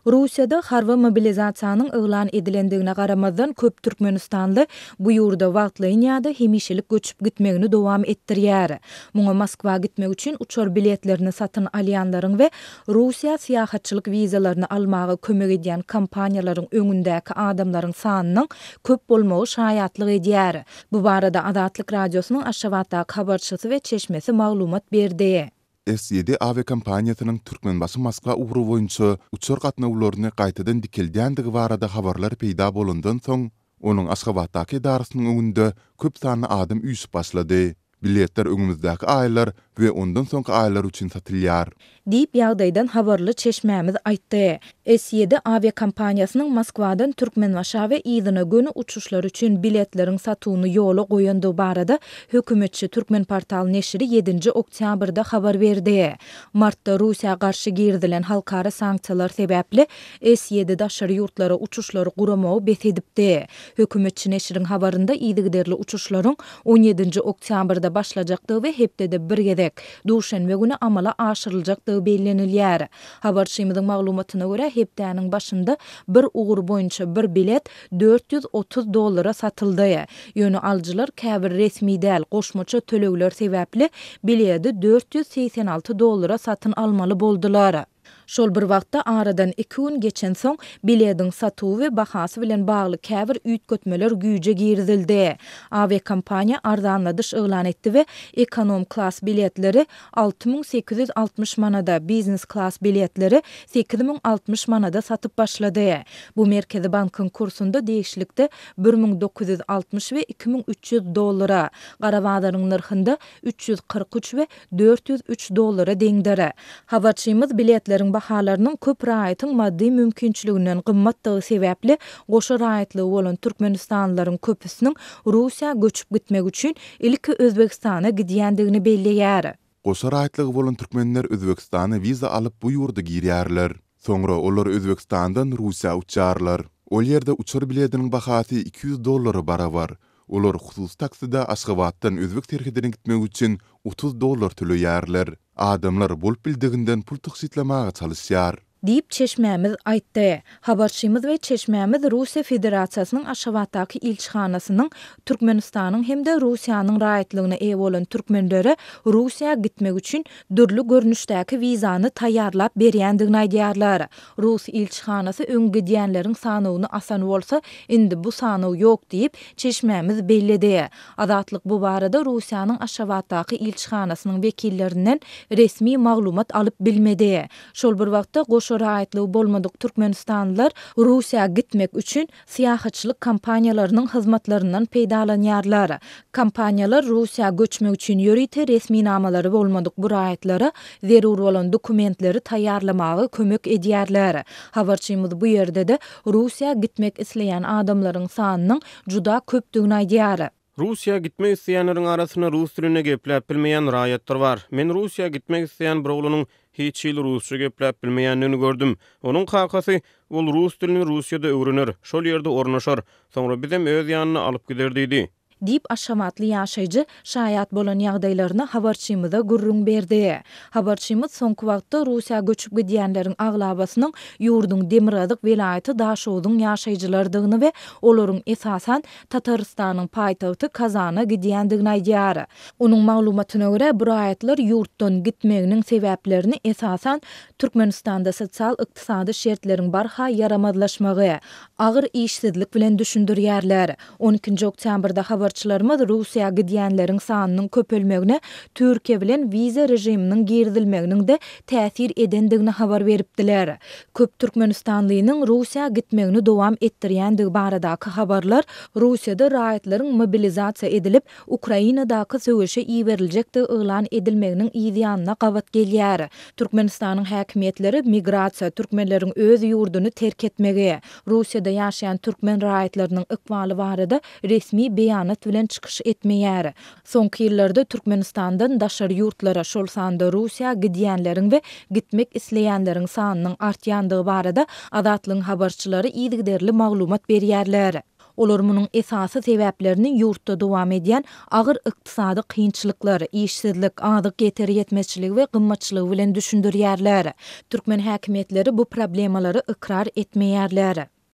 Russiýada harby mobilizasiýanyň yglan edilendigine garamazdan, köp türkmenistanly bu ýurda wagtlaýyn ýa-da hemişelik göçüp gitmegini dowam etdirýär. Muňa Moskwa gitmek üçin uçar biletlerini satyn alýanlaryň we Russiýa syýahatçylyk wizalaryny almaga kömek edýän kompaniýalaryň öňündäki adamlaryň sanynyň köp bolmagy şaýatlyk edýär. Bu barada Azatlyk Radiosynyň Aşgabatdaky habarçysy we çeşmesi maglumat berdi. S ýedi awiakompaniýasynyň Türkmenbaşy-Moskwa ugry boýunça uçar gatnawlaryny gaýtadan dikeldýändigi barada habarlar peýda bolandan soň, onuň Aşgabatdaky edarasynyň öňünde köp sanly adam üýşüp başlady. Biletler öňümizdäki aýlar we ondan soňky aýlar üçin satylýar. Diýip, ýagdaýdan habarly çeşmämiz aýtdy. S ýedi awiakompaniýasynyň Moskwadan Türkmenbaşa we yzyna göni uçuşlar üçin biletleriň satuwyny ýola goýandygy barada hökümetçi Türkmenportal neşiri ýedinji oktýabrda habar berdi. Martda Russiýa garşy girizilen halkara sanksiýalar sebäpli S ýedi daşary ýurtlara uçuşlary guramagy bes edipdi. Hökümetçi neşiriň habarynda yzygiderli uçuşlaryň on ýedinji oktýabrda başlajakdygy we hepdede bir gezek, duşenbe güni amala aşyryljakdygy bellenilýär. Habarçymyzyň maglumatyna görä, hepdäniň başynda bir ugur boýunça bir bilet 430 dollara satyldy. Ýöne alyjylar käbir resmi däl goşmaça tölegler sebäpli biledi 486 dollara satyn almaly boldular. Şol bir wagtda, aradan iki gün geçensoň, bilediň satuwy we bahasy bilen bagly käbir üýtgetmeler güýje girizildi. Awiakompaniýa arzanladyş yglan etdi we ekonom klas biletleri 6860 manada, biznes klas biletleri 8060 manada satyp başlady. Bu Merkezi bankyň kursunda degişlikde 1960 we 2300 dollara, gara bazaryň nyrhynda 343 we 403 dollara deňdir. Habarçymyz biletleriň bahalarynyň köp raýatyň maddy mümkinçiliginden gymmatdygy sebäpli goşa raýatlygy bolan türkmenistanlylaryň köpüsiniň Russiýa göçüp gitmek üçin ilki Özbegistana gidýändigini belleýär. Goşa raýatlygy bolan türkmenler Özbegistana wiza alyp bu ýurda girýärler. Soňra olar Özbegistandan Russiýa uçýarlar. Ol ýerde uçar bilediniň bahasy 200 dollara barabar. Olar hususy takside Aşgabatdan özbek serhedine gitmek üçin 30 dollar töleýärler. Adamlar bolup bildiginden pul tygşytlamaga çalyşýar. Diýip, çeşmämiz aýtdy. Habarçymyz we çeşmämiz Russiýa Federasiýasynyň Aşgabatdaky ilçihanasynyň Türkmenistanyň hem-de Russiýanyň raýatlygyna eýe bolan türkmenlere Russiýa gitmek üçin dürli görnüşdäki wizany taýýarlap berýändigini aýdýarlar. Rus ilçihanasy öň gidýänleriň sanawyny asan bolsa, indi bu sanaw ýok diýip, çeşmämiz belledi. Azatlyk bu barada Russiýanyň Aşgabatdaky ilçihanasynyň wekillerinden resmi maglumat alyp bilmedi. Şol bir wagtda, goşa raýatlygy bolmadyk türkmenistanlylar Russiýa gitmek üçin syýahatçylyk kompaniýalarynyň hyzmatlaryndan peýdalanýarlar. Kompaniýalar Russiýa göçmek üçin ýörite resminamalary bolmadyk bu raýatlara zerur bolan dokumentleri taýýarlamaga kömek edýärler. Habarçymyz bu ýerde-de Russiýa gitmek isleýän adamlaryň sanynyň juda köpdügini aýdýar. Russiýa gitmek isleýänleriň arasynda rus dilinde gepläp bilmeýän raýatlar bar. Men Russiýa gitmek isleýän bir oglanyň hiç hili rusça gepläp bilmeýändigini gördüm. Onuň kakasy, Ol rus dilini Russiýada öwrener, şol ýerde ornaşar, soňra bizem öz ýanyna alyp gider diýdi. Diýip, aşgabatly ýaşaýjy şaýat bolan ýagdaýlaryny habarçymyza gürrüň berdi. Habarçymyz soňky wagtda Russiýa göçüp gidýänleriň aglabasynyň ýurduň demirgazyk welaýaty Daşogzuň ýaşaýjylarydygyny we olaryň esasan Tatarystanyň paýtagty Kazana gidýändigini aýdýar. Onuň maglumatyna görä, bu raýatlar ýurtdan gitmeginiň sebäplerini esasan Türkmenistanda sosial-ykdysady şertleriň barha ýaramazlaşmagy, agyr işsizlik bilen düşündirýärler. On ikinji oktýabrda habarçylarymyz Russiýa gidýänleriň sanynyň köpelmegine Türkiýe bilen wiza režiminiň girizilmeginiň-de täsir edendigini habar beripdiler. Köp türkmenistanlynyň Russiýa gitmegini dowam etdirýändigi baradaky habarlar Russiýada raýatlaryň mobilizasiýa edilip, Ukrainadaky söweşe iberiljekdigi yglan edilmeginiň yz ýanyna gabat gelýär. Türkmenistanyň häkimiýetleri migrasiýa, türkmenleriň öz ýurduny terk etmegi, Russiýada ýaşaýan türkmen raýatlarynyň ykbaly barada resmi beýanat bilen çykyş etmeýär. Soňky ýyllarda Türkmenistandan daşary ýurtlara, şol sanda Russiýa gidýänleriň we gitmek isleýänleriň sanynyň artýandygy barada Azatlygyň habarçylary yzygiderli maglumat berýärler. Olar munuň esasy sebäplerini ýurtda dowam edýän agyr ykdysady kynçylyklar, işsizlik, azyk ýeter-ýetmezçiligi we gymmatçylygy bilen düşündirýärler. Türkmen häkimiýetleri bu problemalary ykrar etmeýärler.